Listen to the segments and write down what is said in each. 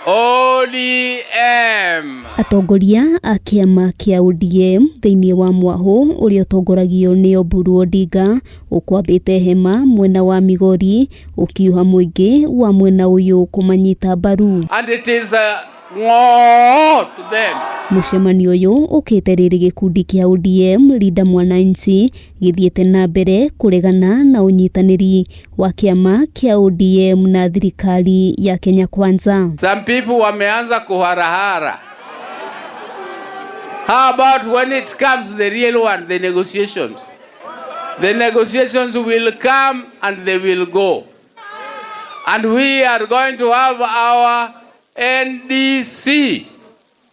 ODM. Atongoria a kĩama kĩa ODM thĩinĩ wa mwahũ ũrĩa ũtongoragio nĩ Oburu Odinga ũkwambĩte hema mwena wa Migori ũkiuha mũingĩ wa mwena ũyũ kũmanyita mbaru. And it is a ng'oo to them. Mũcemanio ũyũ ũkĩte rĩrĩ gĩkundi kĩa ODM Linda Mwananchi gĩthiĩte na mbere kũregana na ũnyitanĩri wa kĩama kĩa ODM na thirikari ya Kenya Kwanza. Some people wameanza kuharahara. How about when it comes the real one, the negotiations? The negotiations will come and they will go. And we are going to have our NDC.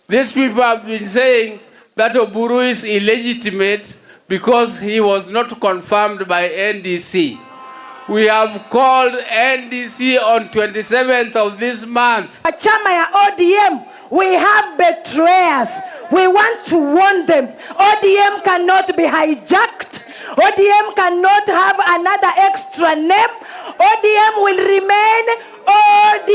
These people have been saying that Oburu is illegitimate because he was not confirmed by NDC. We have called NDC on 27th of this month. Chama ya ODM, we have betrayers. We want to warn them. ODM cannot be hijacked. ODM cannot have another extra name. ODM will remain OD.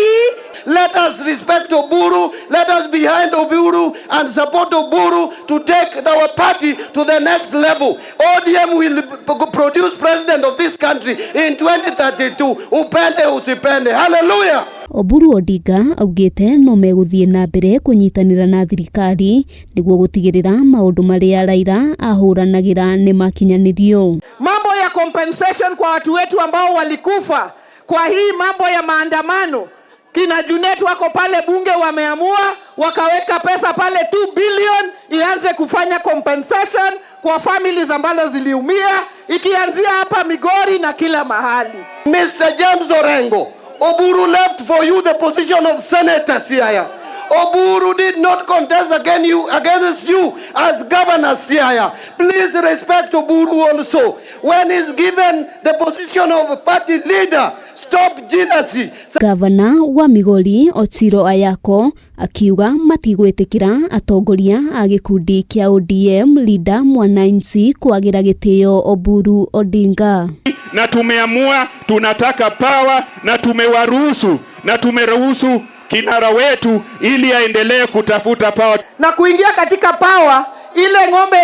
Let us respect Oburu. Let us behind Oburu and support Oburu to take our party to the next level. ODM will produce president of this country in 2032. Upende usipende. Hallelujah. Oburu Odinga augĩte no megũthiĩ na mbere kũnyitanĩra na thirikari nĩguo gũtigĩrĩra maũndũ marĩa Raila ahũranagĩra nĩ makinyanĩrio. Mambo ya compensation kwa watu wetu ambao walikufa kwa hii mambo ya maandamano, kina Junet wako pale bunge wameamua wakaweka pesa pale 2 billion ianze kufanya compensation kwa families ambazo ziliumia, ikianzia hapa Migori na kila mahali. Mr. James Orengo, Oburu left for you the position of Senator Siaya. Oburu did not contest against you as Governor Siaya. Please respect Oburu also. When he's given the position of party leader, stop jealousy. Gavana wa Migori Ochilo Ayako akiuga matigwĩtĩkĩra atongoria a gĩkundi kĩa ODM Linda Mwananchi kwagĩra gĩtĩo Oburu Odinga. Na tumeamua tunataka power na tumewaruhusu na tumeruhusu kinara wetu ili aendelee kutafuta power. Na kuingia katika power, ile ng'ombe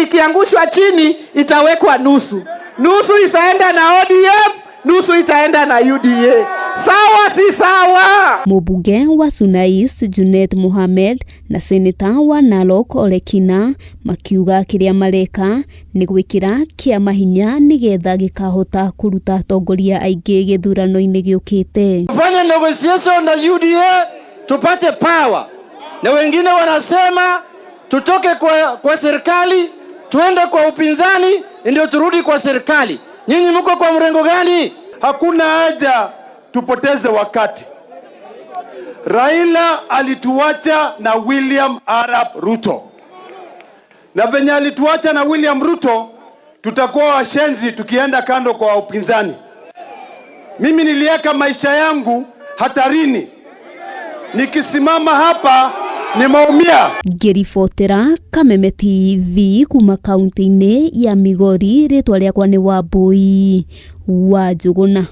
ikiangushwa chini itawekwa nusu nusu, itaenda na ODM, nusu itaenda na UDA. Sawa si sawa? Mũmbunge wa Suna East Junet Mohamed na seneta wa Narok Olekina makiuga kĩrĩa mareka nĩ gwĩkĩra kĩama hinya nĩgetha gĩkahota kũruta atongoria aingĩ gĩthurano-inĩ gĩũkĩte. Tufanye negotiation na UDA tupate power, na wengine wanasema tutoke kwa serikali tuende kwa upinzani ndio turudi kwa serikali. Nyinyi mko kwa mrengo gani? Hakuna haja tupoteze wakati. Raila alituacha na William Arap Ruto, na venye alituacha na William Ruto, tutakuwa washenzi tukienda kando kwa upinzani. Mimi niliweka maisha yangu hatarini, nikisimama hapa nimeumia. Ngĩribotera Kameme TV kuma kaunti-inĩ ya Migori, rĩtwa rĩakwa nĩ Wambui wa Njũgũna.